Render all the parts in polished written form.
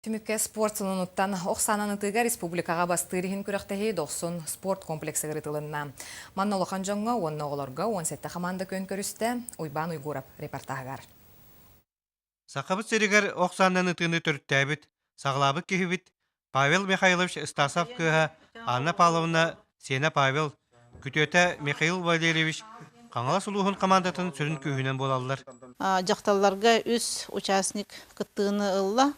Түмүккэ спорт сонунуттан ох саанан ытыыга республикаҕа бастыыр иһин күрэхтэһии Дохсун спорт комплексыгар ыытылынна. Манна улахан дьоҥҥо уонна оҕолорго 17 хамаанда күөн көрүстэ. Уйбаан Уйгуров репортаһыгар. Сахабыт сиригэр ох саанан ытыыны төрүттээбит, саҕалаабыт киһибит Павел Михайлович Стасов кыыһа Анна Павловна сиэнэ Павел, күтүөтэ Михаил Валерьевич Хаҥалас улууһун хамаандатын сүрүн күүһүнэн буолаллар. Дьахталларга үс участник кыттыыны ылла.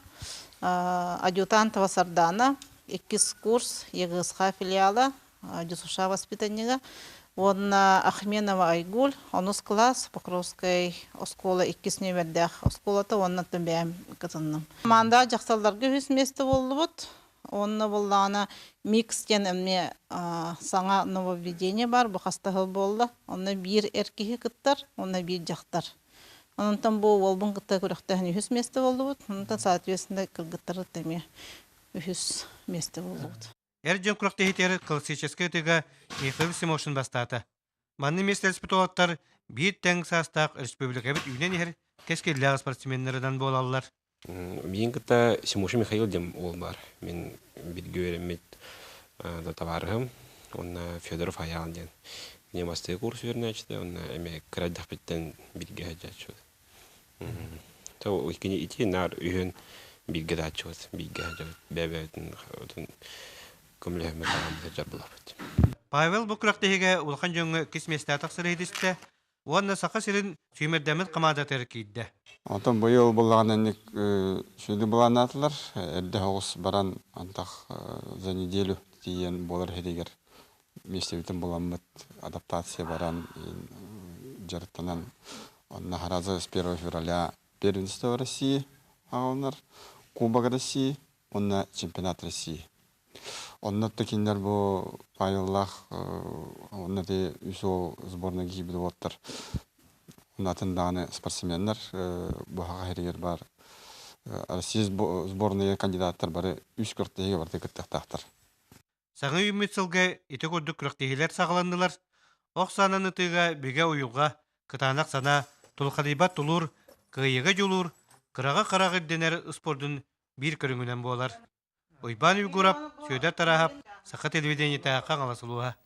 Адъютантова Сардана, иккис курс ЕГСХ филиала, ДЮСШ воспитаннига уонна Ахменова Айгуль, онус кылаас, Покровскай оскуола иккис нүөмэрдээх оскуолата уонна бэйэм кытынным. Команда дьахталларга үһүс миэстэ буоллубут. Онно буоллаҕына микс диэн эмиэ саҥа нововведение баар, бу хастаһыл буолла. Онно биир эр киһи кыттар, уонна биир дьахтар. Онтон бу уолбун кытта күрэхтэһэн үһүс миэстэ буоллубут. Онтон соответственно кыргыттары эмиэ үһүс миэстэ буоллубут. Эр дьон күрэхтэһиитигэр классическай ытыыга Михаил Симошин бастаата. Манна миэстэлэспит уолаттар биир тэҥ саастаах республикабыт үүнэн иһэр кэскиллээх спортсменнарынан буолаллар. Миигин кытта Симошин Михаил диэн уол баар. Мин бииргэ үөрэммит табаарыһым уонна Федоров Айаал диэн. Кини бастакы курс үөрэнээччитэ уонна эмиэ кыра эрдэхпиттэн бииргэ сылдьааччыбыт. Кини ити наар үһүөн бииргэ дааччыбыт, бииргэ сылдьабыт, бэйэ-бэйэбитин көмөлөһөммүт аҕаммыт сылдьар буолабыт. Павел бу күрэхтэһиигэ улахан дьоҥҥо иккис миэстэҕэ тахсар иһитистэ уонна Саха сирин сүүмэрдэммит хамаандатыгар киирдэ. Онтон быйыл буллаҕына инник сүдү былааннаатылар. Эрдэ соҕус баран антах за неделю тиийэн буолар иһитигэр миэстэбитин буламмыт адаптация баран дьарыктанан онно сразу с 1 февраля первенство России аҕалынар Кубок России уонна чемпионат России. Онно кинилэр бу Павеллаах онно ти үс уол сборная киирбит уолаттар атын даҕаны спортсменнар бу Саха сиригэр баар Россия сборная кандидаттар бары үс күрэхтэһиигэ барыта кыттыахтаахтар. Саҥа үүммүт сылга ити курдук күрэхтэһиилэр саҕаланнылар. Ох саанан ытыыга бигэ уйулҕа, кытаанах санаа, тулхадыйбат тулуур, кыайыыга дьулуур, кыраҕа харах ирдэнэр спордун биир көрүҥүнэн буолар. Уйбаан Уйгурап, Сүөдэр Тарааһап, Саха телевидениетэ Хаҥалас улууһа.